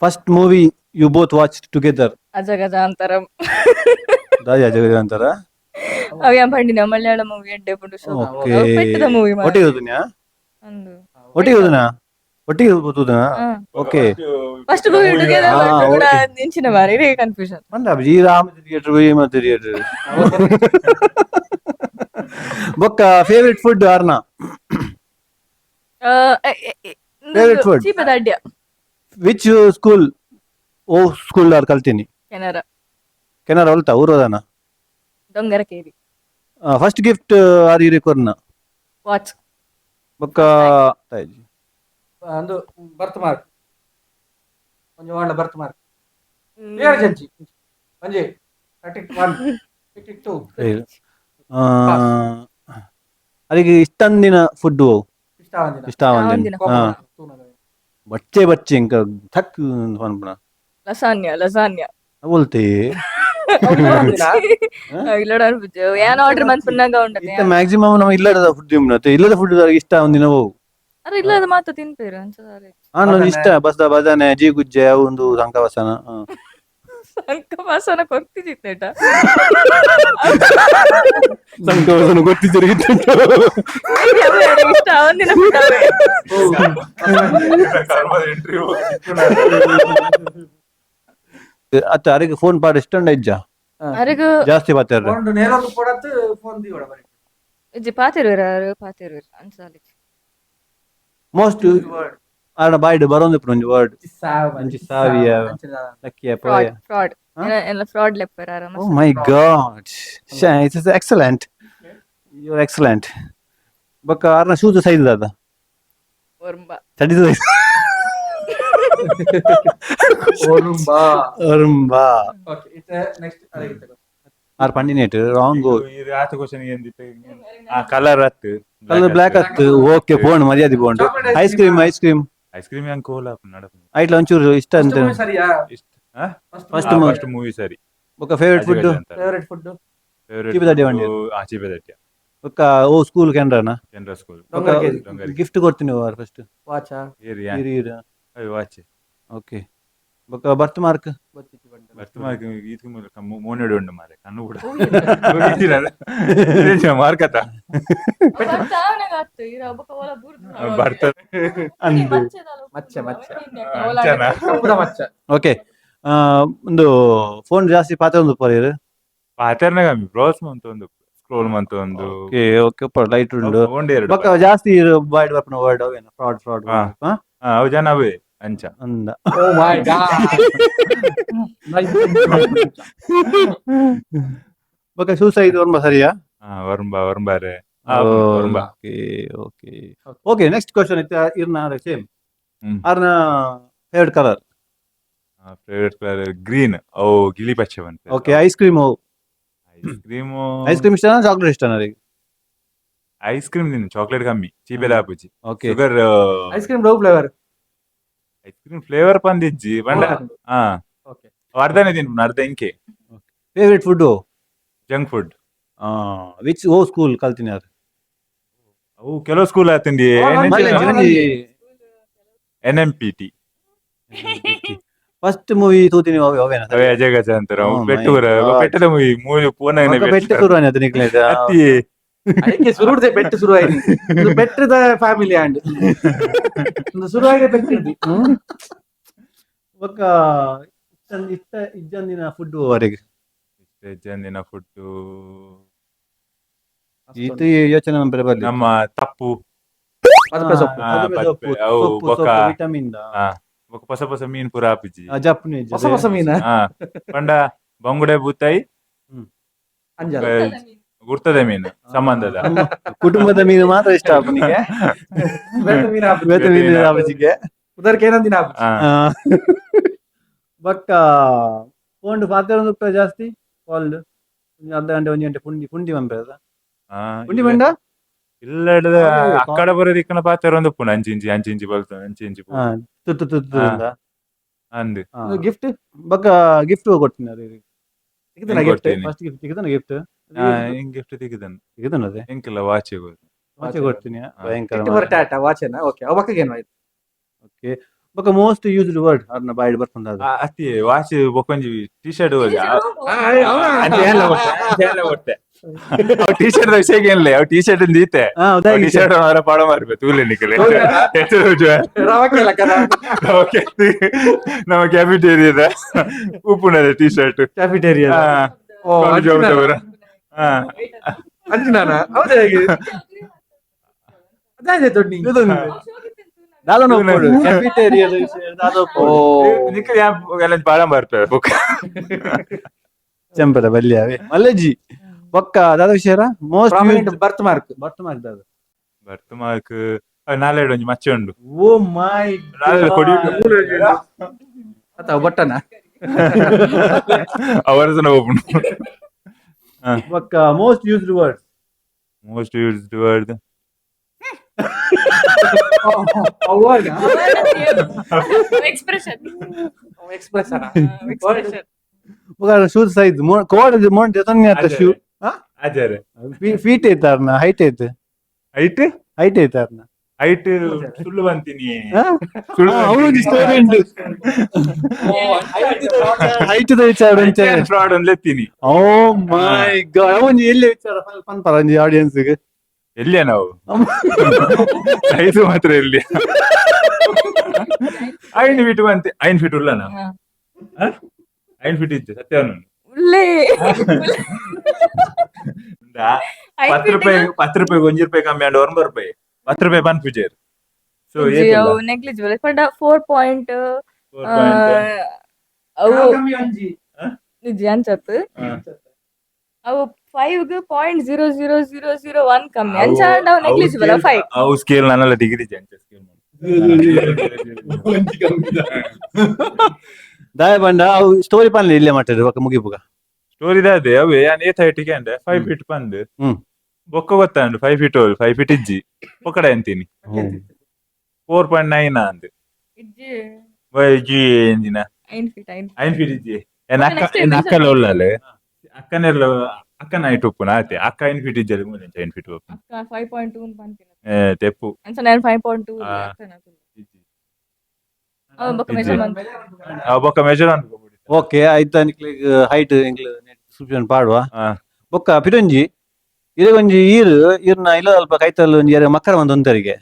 S3: First movie you both watch together?
S1: Ajagajantharam.
S3: ದಾಜಾ ಜಗಜ ಅಂತಾರ.
S1: ಅವ್ ಯಾನ್ ಪಂಡಿನ ಮಲಯಾಳ ಮೂವಿ ಎಡ್ಡೆ ಪುಂಡು ಶೋ.
S3: ಓಕೆ.
S1: ಪೆಟ್ಟದ ಮೂವಿ.
S3: ಒಟ್ಟಿಗೆ ಹೋದುನ್ಯಾ?
S1: ಅಂದು.
S3: ಒಟ್ಟಿಗೆ ಹೋದುನಾ? ಒಟ್ಟಿಗೆ ಹೋದುನಾ? Okay.
S1: First movie together.
S3: ಹಾ, okay.
S1: ನಿಂಚಿನ ಬಾರಿ ಇದೇ ಕನ್ಫ್ಯೂಷನ್.
S3: ಮಂದ ಈ ರಾಮ ಥಿಯೇಟರ್, ಈ ಥಿಯೇಟರ್. ಬೊಕ್ಕ ಫೇವರಿಟ್ ಫುಡ್ ಆರ್ನ? Favorite food?
S1: ಚೀಪದ ಅಡ್ಯ.
S3: Which school, O school R ಕಲ್ತೀನಿ?
S1: ಕೆನರಾ.
S3: ಕೆನರಾ ಒಲ್ತಾ ಊರೋದಾನ?
S1: ಡೊಂಗರ ಕೇರಿ.
S3: First gift R ಇರಿ ಕೊರ್ನ?
S1: ವಾಚ್.
S3: ಬೊಕ್ಕ
S4: ಒಂದು ಬರ್ತ್ ಮಾರ್ಕ್, ಒಂಜಿ ವಾಂಡ ಬರ್ತ್ ಮಾರ್ಕ್ ಕ್ಲಿಯರ್ ಜಂಚಿ. ಒಂಜಿ tick 1, tick 2.
S3: ಅದಕ್ಕೆ ಇಷ್ಟಂದಿನ ಫುಡ್?
S4: ಇಷ್ಟ ಒಂದಿನ.
S3: ಇಷ್ಟ ಒಂದಿನ.
S1: ಇಷ್ಟ.
S3: ಹಾ, ಬಚ್ಚೆ ಬಚ್ಚೆ ಇಂಕ ಥಕ್ ಪನ್ಪುನ.
S1: ಲಸಾನ್ಯ, ಲಸಾನ್ಯ.
S3: ಬೋಲ್ತೆ.
S1: ಇಲ್ಲಡ ಅನ್ಪುಜು ಏನ್ ಆರ್ಡರ್ ಮನ್ಪುನಾಗ ಉಂಡತೆ.
S3: ಇತ್ತ ಮ್ಯಾಕ್ಸಿಮಮ್ ನಮ್ಮ ಇಲ್ಲದ ಫುಡ್ ಇಲ್ಲದ ಫುಡ್ ಇಷ್ಟ ಒಂದಿನ ಹೋಗು.
S1: ಅರೆ, ಇಲ್ಲ ಅದು ಮಾತ್ರ ತಿನ್ಪೇರು ಅಂಚದಾರೆ.
S3: ಆ ಇಷ್ಟ ಬಸ್ದ ಬದನೆ ಜೀ ಗುಜ್ಜೆ ಅವು ಒಂದು ಸಂಕವಸನ.
S1: ಸಂಕವಾಸನ ಕೊರ್ತಿದ್ದಿತ್ತೇಟ.
S3: ಸಂಕವಸನ ಗೊತ್ತಿದ್ದರೆ.
S1: ಇಷ್ಟ ಒಂದಿನ food ಅವೇ.
S2: ಎಂಟ್ರಿ.
S3: ಅತ್ತ ಅರಿಗೆ ಫೋನ್ ಪಾಡ ಇಷ್ಟೊಂಡ ಇಜ್ಜ?
S1: ಅರೆಗ್
S3: ಜಾಸ್ತಿ ಪಾತಾರ.
S4: ಫೋನ್ ನೇರೊಂದು ಕೊಡತ್ತು, ಫೋನ್ ದಿವಡ ಬರಿ.
S1: ಇಜ್ಜಿ, ಪಾತಿರುವೆರ್ ಅರು ಪಾತಿರುವೆರ್ ಅಂಚದಾಲೆ.
S3: ಮೋಸ್ಟ್ ಆಡ ಬಾಯ್ಡ್ ಬರೋಂದು ಒಂಜಿ ವರ್ಡ್.
S4: ಸಾವ್.
S3: ಒಂಜಿ ಸಾವಿಯ. ಲಕ್ಕಿಯ ಪೋಯ.
S1: Fraud, fraud. ಎಲ್ಲ ಫ್ರಾಡ್ ಲೆಪ್ಪರ್ ಆರ.
S3: Oh my God. It is excellent. You're excellent. ಬೊಕ್ಕ ಆರ್ನ ಶೂಸ್ ಸೈಜ್ ದಾದ?
S1: ಒರ್ಂಬ.
S3: ಚಡ್ಡಿ ಸೈಜ್?
S4: ಒರುಂಬಾ.
S3: ಅರುಂಬಾ.
S4: ಓಕೆ, ಇತ್ತೆ ನೆಕ್ಸ್ಟ್ ಅರೆ ಇತ್ತೆ.
S3: ಆರ್ ಪಂಡಿನೇಟ್ ರಾಂಗ್.
S2: ಇದು ಆತ ಕ್ವಶನ್ ಏನಿತ್ತು? ಆ ಕಲರ್ ಅತ್ತು.
S3: ಕಲರ್ ಬ್ಲಾಕ್ ಅತ್ತು. ಓಕೆ, ಫೋನ್ ಮರ್ಯಾದೆ ಬೋಂಡು. Ice cream, ice cream.
S2: Ice cream ಹೆಂಗ್ ಕೋಲ ನಡಪ.
S3: ಐಟ್ಲ ಒಂಚೂರು ಇಷ್ಟ ಅಂತ.
S4: ಸರಿಯಾ?
S2: ಇಷ್ಟ.
S4: First
S3: First movie.
S2: First movie ಸರಿ.
S3: ಬೊಕ್ಕ favourite food?
S4: Favourite food.
S3: ಚೀಪದಡ್ಡೆ ವಂಡಿ.
S2: ಆ ಚೀಪದಡ್ಡೆ.
S3: ಬೊಕ್ಕ ಓ school ಕೆನರಾನ?
S2: Canara school.
S4: Dongarakeri.
S3: Gift ಕೊಡ್ತೀನಿ ಫಸ್ಟ್.
S4: ವಾಚಾ.
S2: ಏರಿಯಾ.
S3: ಇರು ಇರು.
S2: ಅಯ್ಯೋ, ವಾಚ್.
S3: ಓಕೆ, ಬೊಕ್ಕ ಬರ್ತ್ ಮಾರ್ಕ್?
S4: ಗೊತ್ತಿತ್ತು ಬಂಡ.
S2: ಬರ್ತು ಮಾರ್ಕ್ ಈತ್ಕು ಮೂಲಕ ಮೋನೆಡು ಉಂಡು ಮಾರೆ ಕಣ್ಣು ಕೂಡ ಮಾರ್ಕತ. ಬರ್ತದೆ.
S4: ಮಚ್ಚೆ, ಮಚ್ಚೆ.
S2: ಅಂಚನ.
S4: ಕಪ್ಪುದ ಮಚ್ಚ.
S3: ಓಕೆ, ಒಂದು ಫೋನ್ ಜಾಸ್ತಿ ಪಾತ್ರ ಒಂದು ಪೋರಿರು?
S2: ಪಾತೆರ್ನ ಕಮ್ಮಿ, ಬ್ರೌಸ್ ಮಂತ ಒಂದು, ಸ್ಕ್ರೋಲ್ ಮಂತ ಒಂದು.
S3: Okay okay, light ಉಂಡು.
S2: ಫೋನ್ ಎರಡು.
S3: ಬೊಕ್ಕ ಜಾಸ್ತಿ ಬಾಯ್ಡ್ ಬರ್ಪುನ ವರ್ಡ್ ಅವೇನ? Fraud, fraud.
S2: ಹಾ. ಅವು ಜನ ಅವೇ ಅಂಚ.
S3: ಅಂದ.
S4: ಓ ಮೈ ಗಾಡ್.
S3: ಬೊಕ್ಕ ಸೂಸೈಡ್ ಒರ್ಂಬ ಸರಿಯಾ?
S2: ಹಾ, ವರ್ಂಬ ವರ್ಂಬಾರೆ ವರ್ಂಬ.
S3: Okay okay okay, next question ಇತ್ತ ಇರ್ನ ಸೇಮ್.
S2: ಹ್ಮ್.
S3: ಆರ್ನ favourite colour?
S2: Favourite colour green, ಅವು ಗಿಳಿ ಪಚ್ಚೆ ಬಂತು.
S3: Okay, ice cream?
S2: Ice cream.
S3: Ice cream ಇಷ್ಟನಾ, ಚಾಕ್ಲೇಟ್ ಇಷ್ಟನಾ ಅವ್ರಿಗೆ?
S2: ಐಸ್ ಕ್ರೀಮ್ ತಿನ್ನು, ಚಾಕ್ಲೇಟ್ ಕಮ್ಮಿ, ಚೀಪೆದ ಆಪುಜಿ.
S3: Okay.
S2: Sugar.
S4: Ice cream ಡೋ flavour?
S2: Ice cream flavour ಪಂದಿಜ್ಜಿ ಬಂಡ. ಹಾ.
S4: ಓಕೆ.
S2: ಅರ್ಧನೇ ತಿನ್ಪುನ, ಅರ್ಧ ಇಂಕೆ.
S3: Favourite food?
S2: Junk food.
S3: Which O school ಕಲ್ತೀನಿ ಯಾರು?
S2: ಅವು ಕೆಲವು ಸ್ಕೂಲ್ ಆತಂಡಿ. N M P T.
S3: First movie ತೂತಿನಿ ಅವೇನ?
S2: ಅವೇ ಅಜಯ್ ಗಜ ಅಂತಾರ.
S3: Oh my
S2: ಪೆಟ್ಟು.
S3: God.
S2: ಪೆಟ್ಟದ ಮೂವಿ ಮೂವಿ ಪೂನ.
S3: ಬೆಟ್ಟ ಶುರು ಆಯ್ತು ನಿಕ್ಲೇಟ.
S2: ಅತ್ತಿ.
S4: ಅದಕ್ಕೆ ಸುರುಡ್ದೆ ಪೆಟ್ಟು ಶುರು ಆಯ್ತು. ಇದು ಪೆಟ್ಟದ ಫ್ಯಾಮಿಲಿ ಅಂಡ್ ಒಂದು ಶುರು ಆಗಿ ಪೆಟ್ಟಿದ್ದು.
S3: ಬೊಕ್ಕ ಇಷ್ಟ ಇಜ್ಜಂದಿನ ಫುಡ್ ಅವರಿಗೆ?
S2: ಜಂದಿನ ಫುಡ್?
S3: ಈತ ಯೋಚನೆ ಮಂಪರೆ ಬರ್ಲಿ.
S2: ನಮ್ಮ ತಪ್ಪು.
S4: ಮದುವೆ ಸೊಪ್ಪು.
S2: ಆ,
S3: ಮದುವೆ ಸೊಪ್ಪು,
S2: ಬದ್ಪೆ, ಅವು
S3: ಸೊಪ್ಪು,
S2: ಬೊಕ್ಕ.
S3: ಸೊಪ್ಪು, ವಿಟಮಿನ್.
S2: ಆ, ಬೊಕ್ಕ ಹೊಸ ಹೊಸ ಮೀನ್ ಪೂರ ಆಪಿಜಿ.
S3: ಜಪ್ನಿ.
S4: ಹೊಸ ಹೊಸ ಮೀನ.
S2: ಹಾ, ಪಂಡ ಬಂಗುಡೆ ಬೂತಾಯಿ.
S4: ಅಂಜಲ.
S2: ಗುರ್ತದ ಮೀನು ಸಂಬಂಧದ.
S3: ಕುಟುಂಬದ ಮೀನು ಮಾತ್ರ ಇಷ್ಟ ಅಪ್ಪನಿಗೆ.
S4: ಬೇತೆ ಮೀನು ಆಪುಜಿ.
S3: ಬೇತೆ ಮೀನು ಆಪುಜಿಗೆ.
S4: ಉದರ್ಕ ಏನಂದಿನ ಆಪುಜಿ.
S3: ಬೊಕ್ಕ ಫೋನ್ ಪಾತೆರೊಂದು ಜಾಸ್ತಿ ಕಾಲ್ ಒಂಜಿ ಅರ್ಧ ಗಂಟೆ ಒಂಜಿ ಗಂಟೆ ಪುಂಡಿ ಪುಂಡಿ ಪನ್ಪೆದ. ಪುಂಡಿ ಪಂಡ?
S2: ಇಲ್ಲ ಹಿಡ್ದು ಅಕ್ಕಡ ಬರೋದಿಕ್ಕನ ಪಾತೆರ ಒಂದು ಪುನ ಅಂಚಿ ಇಂಚಿ ಅಂಚಿ ಇಂಚಿ ಬಲ್ತು ಅಂಚಿ ಇಂಚಿ.
S3: ಹಾ, ತುತ್ತು ತುತ್ತು ಅಂತ.
S2: ಅಂದ್.
S4: ಗಿಫ್ಟ್.
S3: ಬೊಕ್ಕ ಗಿಫ್ಟ್ ಕೊಡ್ತೀನಿ ಅದು.
S4: ಗಿಫ್ಟ್.
S2: ಕೊಡ್ತೀನಿ.
S3: ಫಸ್ಟ್ ಗಿಫ್ಟ್ ಸಿಗುತ್ತಾನ ಗಿಫ್ಟ್?
S2: ಹಿಂಗ್ ಗಿಫ್ಟ್ ತೆಗಿದನು.
S3: ಸಿಗುತ್ತಾನ ಅದೇ.
S2: ಎಂಕಿಲ್ಲ ವಾಚ್.
S3: ವಾಚ್ ಕೊಡ್ತೀನಿ ಭಯಂಕರ.
S4: ಫಾರ್ ಟಾಟಾ ವಾಚನ ಓಕೆ ಅವಕ್ಕೆ ಏನು ಆಯ್ತು.
S3: ಓಕೆ, ಬೊಕ್ಕ most used word ಅರ್ನ ಬಾಯಿಡ್ ಬರ್ಪುಂಡು ಅದು.
S2: ಅತಿ ವಾಚ್ ಬೊಕೊಂಜಿ ಟಿ ಶರ್ಟ್ ಹೋಗಿ ಕೊಡ್ತೆ. ಅವ್ ಟಿ ಶರ್ಟ್ ವಿಷಯ ಏನ್ಲೆ, ಅವ್ ಟಿ ಶರ್ಟ್ ದೀತೆ. ಟಿ ಶರ್ಟ್ ಅವರ ಪಾಡ ಮಾರ್ಬೇಕು ತೂಲೆ ನಿಕಲೆ. ನಮ್ಮ ಕ್ಯಾಫಿಟೇರಿಯಾದ ಉಪ್ಪುನದ T shirt.
S4: Cafeteria. ಅಂಜಿನಾನ ಹೌದಾ ಹೇಗೆ ಅದೇ ದೊಡ್ಡ.
S3: ದಾದನ ಒಪ್ಪೊಡು ಕ್ಯಾಫಿಟೇರಿಯಾದ ವಿಷಯ ದಾದ ಒಪ್ಪೊಡು.
S2: ನಿಕಲ್ ಎಲ್ಲ ಪಾಡ ಮಾರ್ಪೆ ಬೊಕ್ಕ.
S3: ಚೆಂಪದ ಬಲ್ಯಾವೆ ಮಲ್ಲಜ್ಜಿ. ಬೊಕ್ಕ ದಾದ ವಿಷಯ most
S4: prominent birth mark?
S3: Birth mark ದಾದ?
S2: ಬರ್ತ್ ಮಾರ್ಕ್ ನಾಲೆಡ್ ಒಂಜಿ ಮಚ್ಚೆ ಉಂಡು.
S3: ಓ ಮೈ.
S2: ನಾಲೆಡ್ ಕೊಡಿ.
S4: ಅಥವಾ ಬಟ್ಟನ.
S2: ಅವರಸನ ಒಬ್ಬನು.
S3: ಬೊಕ್ಕ most used word?
S2: Most used word.
S1: Expression.
S4: Express.
S1: Expression.
S3: ಬೊಕ್ಕ shoes size code ಮೋಂಟ್ ದೆತೊನ್ನಿ ಅತ್ತ ಶೂ.
S2: ಆಚಾರೆ.
S3: ಫೀಟ್ ಐತಾರ್ನ ಹೈಟ್ ಐತೆ?
S2: ಹೈಟ್.
S3: ಹೈಟ್ ಐತಾರ್ನ?
S2: ಹೈಟ್ ಸುಳ್ಳು ಬಂತೀನಿ.
S3: ಸುಳ್ಳು ಅವನು ಸ್ಟೋರಿ ಉಂಟು ಹೈಟ್ the ವಿಚಾರ ಉಂಟು.
S2: ಫ್ರಾಡ್ ಒಂದು ಲೆತ್ತೀನಿ.
S3: ಓ ಮೈ ಗಾಡ್, ಅವನು ಎಲ್ಲಿ ವಿಚಾರ ಪನ್ಪರ ಒಂಜಿ ಆಡಿಯನ್ಸ್ ಗೆ.
S2: ಎಲ್ಲಿಯ ನಾವು ಸೈಜ್ ಮಾತ್ರ ಎಲ್ಲಿ ಐನ್ ಫೀಟ್ ಬಂತೆ, ಐನ್ ಫೀಟ್ ಉಲ್ಲ ನಾವು. ಐನ್ ಫೀಟ್ ಇತ್ತು ಸತ್ಯವನ್ನು.
S1: ಉಲ್ಲೇ.
S2: 10 ರೂಪಾಯಿ, 10 ರೂಪಾಯಿ 1 ರೂಪಾಯಿ ಕಮ್ಮಿ ಅಂಡ್ 9 ರೂಪಾಯಿ, 10 ರೂಪಾಯಿ ಪನ್ಪುಜೇರ್ ಸೊ.
S1: ಅವು ನೆಗ್ಲಿಜಿಬಲ್ ಪಂಡ ಫೋರ್ ಪಾಯಿಂಟ್ ಅವು ನಿಜ ಅಂಚತ್ ಅವು 5 .00001 ಕಮ್ಮಿ ಅಂಚ ಅವು ನೆಗ್ಲಿಜಿಬಲ್ 5.
S2: ಅವು ಸ್ಕೇಲ್ ನಾನೆಲ್ಲ ಡಿಗ್ರಿ ಜಂಚ ಸ್ಕೇಲ್.
S3: ದಾಯ ಬಂಡ ಅವು ಸ್ಟೋರಿ ಪನ್ಲೆ ಇಲ್ಲೇ ಮಾತಾಡು ಬೊಕ್ಕ ಮುಗಿಪುಗ.
S2: ಸ್ಟೋರಿ ದಾದೆ ಅವೇ ಯಾನ್ ಏತ್ ಹೈಟಿಗೆ ಅಂಡೆ 5 ಫೀಟ್ ಪಂದ್. ಬೊಕ್ಕ ಗೊತ್ತಾಂಡು 5 ಫೀಟ್ ಓಲ್ 5 ಫೀಟ್ ಇಜ್ಜಿ ಪೊಕಡೆ ಅಂತೀನಿ 4.9 ಅಂದ್.
S1: ಇಜ್ಜಿ.
S2: ಇಜ್ಜಿ ಎಂಜಿನ?
S1: 5 ಫೀಟ್ 5.
S2: 5 ಫೀಟ್ ಇಜ್ಜಿ ಏನ್ ಅಕ್ಕ.
S1: Next
S2: ಏನ್ ಅಕ್ಕಲ ಉಳ್ಳಲೆ ಅಕ್ಕನೆಲ್ಲ ಅಕ್ಕನ ಹೈಟ್ ಉಪ್ಪುನ ಆತೆ ಅಕ್ಕ 5 ಫೀಟ್ ಇಜ್ಜಲ್ಲಿ ಮೂಲೆ 5 ಫೀಟ್ ಉಪ್ಪು.
S1: ಅಕ್ಕ 5.2 ಪಂತಿನ.
S2: ಏ ತೆಪ್ಪು.
S1: ಅಂಚ ನಾನು 5.2. ಅವ ಬೊಕ್ಕ ಮೆಜರ್ಮೆಂಟ್.
S2: ಬೊಕ್ಕ ಮೆಜರ್.
S3: ಓಕೆ ಆಯ್ತಾ, ನಿಕ್ಲೆಗ್ ಹೈಟ್ ಎಂಕ್ಲು ಡಿಸ್ಕ್ರಿಪ್ಷನ್ ಪಾಡುವ. ಬೊಕ್ಕ ಪಿರಂಜಿ ಇರೆಗೊಂಜಿ ಈರ್ ಈರ್ನ ಇಲ್ಲ ಅಲ್ಪ ಕೈತಲ್ ಒಂಜಿ ಎರ ಮಕ್ಕಳ ಒಂದು ಒಂತರಿಗೆ.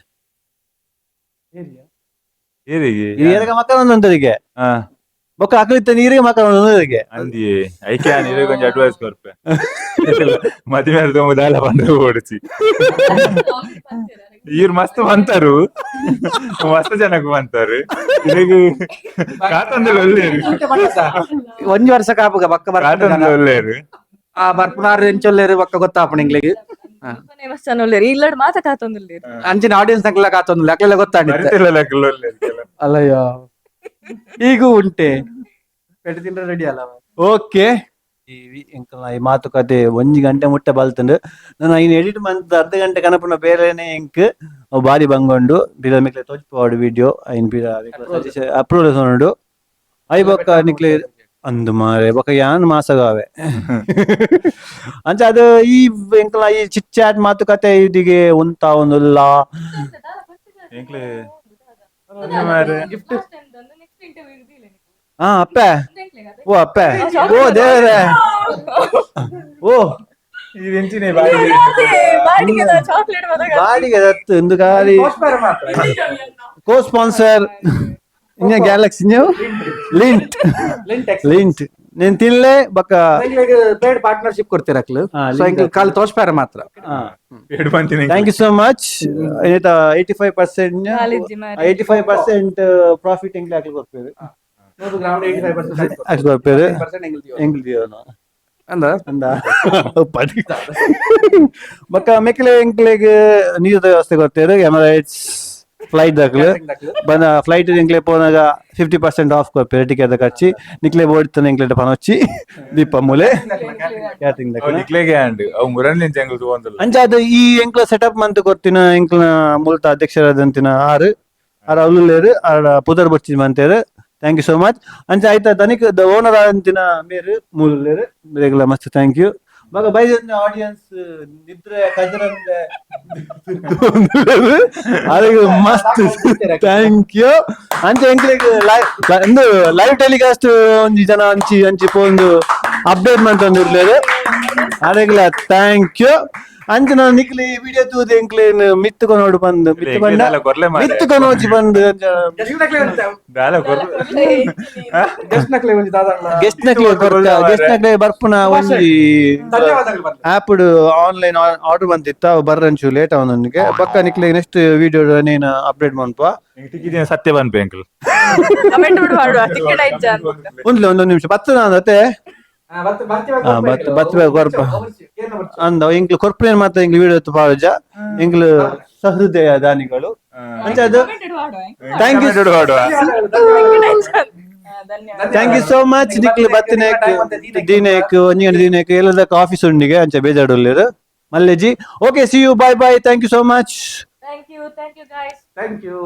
S2: ಏರಿಗೆ?
S3: ಎರಗ ಮಕ್ಕಳ ಒಂದು ಒಂತರಿಗೆ. ಬೊಕ್ಕ ಅಕ್ಲಿತ್ತ ನೀರಿಗೆ ಮಕ್ಕಳ ಒಂದು ಒಂತರಿಗೆ.
S2: ಅಂದಿಯೇ ಐಕೆ ಆನ್ ಇರೆಗೊಂಜಿ ಅಡ್ವೈಸ್ ಕೊರ್ಪೆ ಮದುವೆ ದಾಲ ಬಂದ್ರೆ ಓಡಿಸಿ ಈರ್ ಮಸ್ತ್ ಬಂತಾರು, ಮಸ್ತ್ ಜನಕ್ಕೆ ಬಂತಾರು ಇರೆಗ್ ಕಾತಂದೆಲ್ಲ ಒಲ್ಲೇರು.
S4: ಒಂಜಿ ವರ್ಷ ಕಾಪುಗ ಬಕ್ಕ
S2: ಕಾತಂದೆಲ್ಲ
S4: ಬರ್ಪುನ
S2: ಒಲ್ಲೇರು.
S4: ಆ ಬರ್ಪುನಾರು ಎಂಚೊಲ್ಲೇರು ಬಕ್ಕ ಗೊತ್ತಾಪಣ ಇಂಗ್ಲಿಗೆ.
S1: ಮಸ್ತ್ ಜನ ಉಲ್ಲೇರು ಇಲ್ಲಡ್ ಮಾತ ಕಾತೊಂದುಲ್ಲೇರು.
S4: ಅಂಚಿನ ಆಡಿಯನ್ಸ್ ನಕ್ಲೆಲ್ಲ ಕಾತೊಂದು ಅಕ್ಲೆಲ್ಲ ಗೊತ್ತಾಂಡಿತ್ತೆ.
S2: ಬರಿತಿಲ್ಲ ಲೆಕ್ಕಲ್ಲ ಒಲ್ಲೇರು ಕೆಲ.
S4: ಅಲ್ಲಯ್ಯ ಈಗೂ ಉಂಟೆ ಪೆಟ್ಟು ತಿಂದ್ರೆ ರೆಡಿ ಅಲ್ಲ.
S3: ಓಕೆ, ಈ ಎಂಕಲ್ನ ಈ ಮಾತುಕತೆ ಒಂಜಿ ಗಂಟೆ ಮುಟ್ಟ ಬಲ್ತುಂಡು. ನಾನು ಇನ್ ಎಡಿಟ್ ಮಂತ್ ಅರ್ಧ ಗಂಟೆ ಕನಪುನ ಬೇರೆನೆ ಎಂಕ್ ಅವು ಬಾರಿ ಬಂಗೊಂಡು ಬಿರ ಮಿಕ್ಲೆ ತೋಜ್ಪಾಡು ವಿಡಿಯೋ ಐನ್ ಬಿರ ಅಪ್ರೂವಲ್ ಸೊನುಡು I ಬೊಕ್ಕ ನಿಕ್ಲೆ ಅಂದು ಮಾರೆ ಬೊಕ್ಕ ಯಾನ್ ಮಾಸಗಾವೆ ಅಂಚ ಅದು ಈ ಎಂಕಲ್ನ ಈ ಚಿಟ್ ಚಾಟ್ ಮಾತುಕತೆ ಇದಿಗೆ ಉಂತ ಒಂದುಲ್ಲ.
S2: ಎಂಕ್ಲೆ ಮಾರೆ.
S1: ಗಿಫ್ಟ್.
S3: ಹಾ ಅಪ್ಪೆ, ಓ ಅಪ್ಪೆ, ಓ ದೇವರೇ, ಓ.
S2: ಇದು ಎಂಚಿನೇ ಬಾಯಿ.
S1: ಚಾಕ್ಲೇಟ್.
S3: ಬಾಡಿಗೆ ದತ್ತು ಇಂದು ಖಾಲಿ ಕೋ ಸ್ಪಾನ್ಸರ್ ಇನ್ನ ಗ್ಯಾಲಕ್ಸಿ ನೀವು ಲಿಂಟ್ ಲಿಂಟ್ ನೀನ್ ತಿನ್ಲೆ ಬಕ್ಕ.
S4: ಪೇಡ್ ಪಾರ್ಟ್ನರ್ಶಿಪ್ ಕೊಡ್ತೀರ ಅಕ್ಲು.
S3: ಹಾ,
S4: ಸೊ ಎಂಕ್ಲು ಕಾಲ್ ತೋಜ್ಪಾರ ಮಾತ್ರ.
S2: ಎಡ್ ಬಂತೀನಿ.
S3: Thank you so much. 85%.
S1: College ಮಾರ್ರೆ.
S3: 85% ಪ್ರಾಫಿಟ್ ಎಂಗ್ಲಿ ಹಾಕಿ ಕೊಡ್ತೇವೆ.
S4: 100 ಗ್ರಾಮ್ 85%.
S3: ಹಾಕಿ ಕೊಡ್ತೇವೆ.
S4: ಪರ್ಸೆಂಟ್ ಎಂಗ್ಲು.
S3: ಎಂಗ್ಲಿ.
S4: ಅಂದ
S3: ಅಂದ ಪಡಿ ಬೊಕ್ಕ ಮೆಕ್ಲೆ ಎಂಕ್ಲೆಗ್ ನೀರ್ದ ವ್ಯವಸ್ಥೆ ಕೊರ್ತೆರ್ ಎಮರೈಟ್ಸ್ ಫ್ಲೈಟ್ ದಕ್ಲು ಬಂದ ಫ್ಲೈಟ್ ಎಂಕ್ಲೆ ಪೋನಾಗ 50% ಆಫ್ ಕೊರ್ಪೆರ್ ಟಿಕೆಟ್ ಖರ್ಚಿ ನಿಕ್ಲೆ ಬೋಡಿತ್ತನ ಎಂಕ್ಲೆಟ ಪನೊಚ್ಚಿ ದೀಪ ಮೂಲೆ ಕ್ಯಾಟರಿಂಗ್
S2: ಅವು
S3: ದಕ್ಲು
S2: ನಿಕ್ಲೆಗೆ ಆಂಡ್ ಅವು ಮುರಣ್ಲಿಂಚ ಎಂಕುಲು ತೂವೊಂದುಲ್ಲ.
S3: ಅಂಚಾದ್ ಈ ಎಂಕ್ಲ ಸೆಟಪ್ ಮಂತ್ ಕೊರ್ತಿನ ಎಂಕ್ಲ ಮೂಲತ ಅಧ್ಯಕ್ಷರಾದಂತಿನ ಆರ್ ಆರ್ ಅಲ್ಲುಲ್ಲೇರು ಆರ್ ಪುದರ್ ಬೊಚ್ಚಿ ಮಂತೇರು. Thank you so much. ಅಂಚ ಆಯ್ತಾ ದನಿಕ್ the owner ಆದಂತಿನ ಮೇರು ಮೂಲುಲ್ಲೇರು ಮೇರೆಗ್ಲ ಮಸ್ತ್ thank you. ಬಗ ಬೈಜನ್ ಆಡಿಯನ್ಸ್ ನಿದ್ರೆ ಕಜರಂದೆ ಅದಕ್ಕೆ ಮಸ್ತ್ thank you. ಅಂಚ ಎಂಕ್ಲೆಗ್ ಲೈವ್ ಇಂದು ಲೈವ್ ಟೆಲಿಕಾಸ್ಟ್ ಒಂಜಿ ಜನ ಅಂಚಿ ಅಂಚಿ ಪೋಂದು ಅಪ್ಡೇಟ್ ಮಂತೊಂದಿರ್ಲೇರು ಅರೆಗ್ಲ thank you. ಅಂಚ ನಾನು ನಿಕ್ಲಿ ವಿಡಿಯೋ ತೂದು ಎಂಕ್ಲೇನ್ ಮಿತ್ತು ಕೊನೋಡು ಬಂದು ಮಿತ್ತು ಬಂಡ
S2: ದಾಲ ಕೊರ್ಲೆ ಮಾರ್ರೆ.
S3: ಮಿತ್ತು ಕೊನೋಚಿ ಬಂದು
S2: ದಾಲ ಕೊರ್ಲೆ.
S4: ಗೆಸ್ಟ್ ನಕ್ಲೆ ಒಂಜಿ ದಾದಾಂಡ್ಲ
S3: ಗೆಸ್ಟ್ ನಕ್ಲೆ ಕೊರ್ತ ಗೆಸ್ಟ್ ನಕ್ಲೆ ಬರ್ಪುನ ಒಂಜಿ
S4: ಧನ್ಯವಾದಗಳು ಬರ್ಲೆ.
S3: App online order ಬಂದಿತ್ತ ಅವು ಬರ್ರಂಚು ಲೇಟ್ ಅವನಿಗೆ ಬಕ್ಕ ನಿಕ್ಲೆ ನೆಕ್ಸ್ಟ್ ವಿಡಿಯೋ ನೇನ ಅಪ್ಡೇಟ್ ಮನ್ಪ.
S2: ಎಂಕ್ ತಿಕ್ಕಿದಿನ ಸತ್ಯ ಪನ್ಪೆ ಎಂಕುಲು.
S1: ಕಮೆಂಟ್ ಬಿಡು ಮಾಡುವ ಟಿಕೆಟ್ ಆಯ್ತಾ ಅಂತ.
S3: ಒಂದ್ಲೆ ಒಂದೊಂದು ನಿಮಿಷ ಬತ್ತು ನಾನು ಅತ್ತೆ.
S4: ಹಾ, ಬತ್ತಿ ಬತ್ತಿ
S3: ಹಾ, ಬತ್ತಿ- ಬತ್ತಿ ಬೇಗ ಕೊರ್ಪ.
S4: ಏನ ಬರ್ಚು.
S3: ಅಂದ ಎಂಕ್ಲು ಕೊರ್ಪೇನ್ ಮಾತ್ರ ಎಂಕ್ಲು ವಿಡಿಯೋ ಪಾಡುಜ ಎಂಕ್ಲು ಸಹೃದಯ ದಾನಿಗಳು ಅಂಚ ಅದು
S1: ಕಮೆಂಟ್ ಇಡು ಮಾಡುವ
S3: thank you.
S2: Comment ಮಾಡುವ.
S1: ಟಿಕೆಟ್ ಆಯ್ತಾ ಅಂತ. ಹಾ, ಧನ್ಯವಾದ.
S3: Thank you so much. ನಿಕ್ಲು ಬತ್ತಿನೇಕ್ ದಿನೇಕ್ ಒಂಜಿ ಗಂಟೆ ದಿನೇಕ್ ಎಲ್ಲದಕ್ಕ ಆಫೀಸ್ ಉಂಡಿಗೆ ಅಂಚ ಬೇಜಾಡುಲ್ಲೇರು ಮಲ್ಲೇಜಿ. Okay, see you, bye bye, thank you so much.
S1: Thank you, thank you guys.
S4: Thank you.